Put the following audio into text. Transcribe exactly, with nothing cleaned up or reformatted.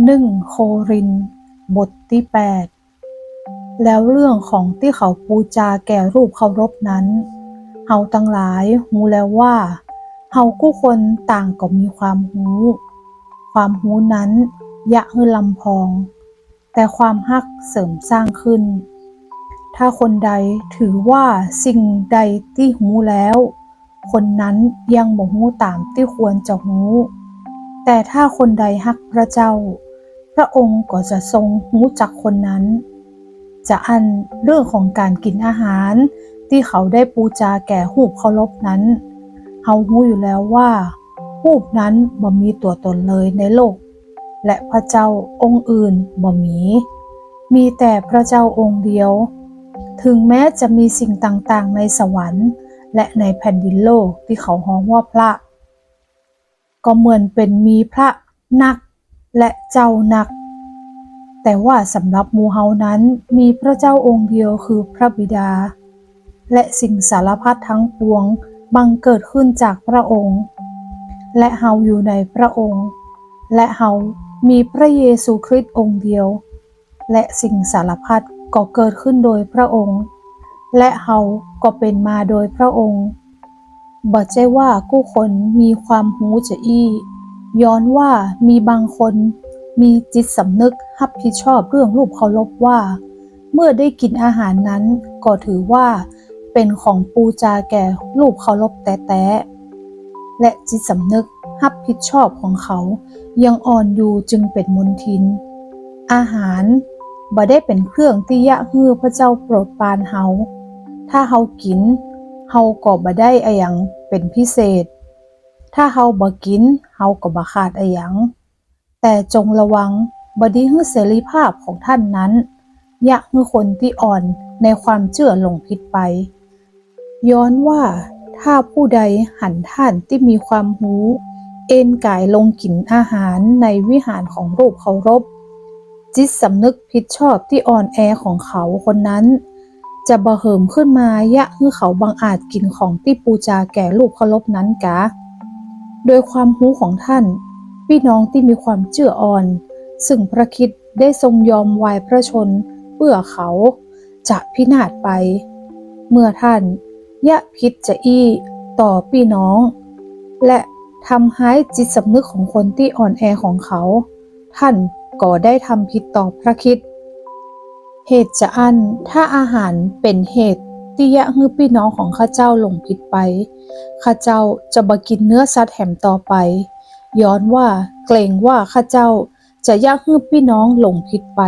หนึ่งโครินธ์ บทตี้แปด แล้วเรื่องของตี้เขาปู๋จาแก่รูปเคารพนั้น เฮาตังหลายฮู้แล้วว่า เฮากู้คนต่างก็มีความฮู้ ความฮู้นั้นเยียะหื้อลำพอง แต่ความฮักเสริมสร้างขึ้น ถ้าคนใดถือว่าสิ่งใดตี้ฮู้แล้ว คนนั้นยังบ่ฮู้ต๋ามตี้ควรจะฮู้ แต่ถ้าคนใดฮักพระเจ้า พระองค์ก็จะทรงฮู้จักคนนั้น จาอั้นเรื่องของก๋านกิ๋นอาหารตี้เขาได้ปู๋จาแก่รูปเคารพนั้น เฮาฮู้อยู่แล้วว่า รูปนั้นบ่มีตั๋วต๋นเลยในโลก และพระเจ้าองค์อื่นบ่มี มีแต่พระเจ้าองค์เดียว ถึงแม้จะมีสิ่งต่างๆ ในสวรรค์ และในแผ่นดินโลกตี้เขาฮ้องว่าพระ ก็เหมือนเป๋นมีพระนัก และเจ้านัก แต่ว่าสำหรับหมู่เฮานั้นมีพระเจ้าองค์เดียวคือพระบิดา และสิ่งสารพัดทั้งปวงบังเกิดขึ้นจากพระองค์ และเฮาอยู่ในพระองค์ และเฮามีพระเยซูคริสต์องค์เดียว และสิ่งสารพัดก็เกิดขึ้นโดยพระองค์ และเฮาก็เป๋นมาโดยพระองค์ บ่ใจ้ว่ากู้คนมีความฮู้จาอี้ ย้อนว่ามีบางคนมีจิตสำนึกฮับผิดชอบเรื่องรูปเคารพว่า เมื่อได้กิ๋นอาหารนั้นก็ถือว่าเป๋นของปู๋จาแก่รูปเคารพแต๊ๆ และจิตสำนึกฮับผิดชอบของเขายังอ่อนอยู่จึงเป๋นมลทิน อาหารบ่ได้เป๋นเครื่องตี้เยียะหื้อพระเจ้าโปรดปรานเฮา ถ้าเฮากิ๋น เฮาก็บ่ได้อะหยังเป๋นพิเศษ ถ้าเฮาบ่กิ๋น เฮาก็บ่ขาดอะหยัง แต่จงระวังบ่ดีหื้อเสรีภาพของท่านนั้น เยียะหื้อคนตี้อ่อนในความเจื้อหลงผิดไป ย้อนว่าถ้าผู้ใดหันท่านตี้มีความฮู้ เอนก๋ายลงกิ๋นอาหารในวิหารของรูปเคารพ จิตสำนึกผิดชอบตี้อ่อนแอของเขาคนนั้น จะบ่เหิมขึ้นมาเยียะหื้อเขาบังอาจกิ๋นของตี้ปู๋จาแก่รูปเคารพนั้นกา โดยความฮู้ของท่าน ปี้น้องตี้มีความเจื้ออ่อน ซึ่งพระคริสต์ได้ทรงยอมวายพระชนม์เปื้อเขา จะพินาศไป เมื่อท่านเยียะผิดจาอี้ต่อปี้น้อง และทำฮ้ายจิตสำนึกของคนตี้อ่อนแอของเขา ท่านก็ได้ทำผิดต่อพระคริสต์ เหตุจาอั้น ถ้าอาหารเป๋นเหตุตี้เยียะหื้อปี้น้องของข้าเจ้าหลงผิดไป ข้าเจ้าจะบ่กิ๋นเนื้อสัตว์แหมต่อไป ย้อนว่าเกรงว่าข้าเจ้าจะเยียะหื้อปี้น้องหลงผิดไป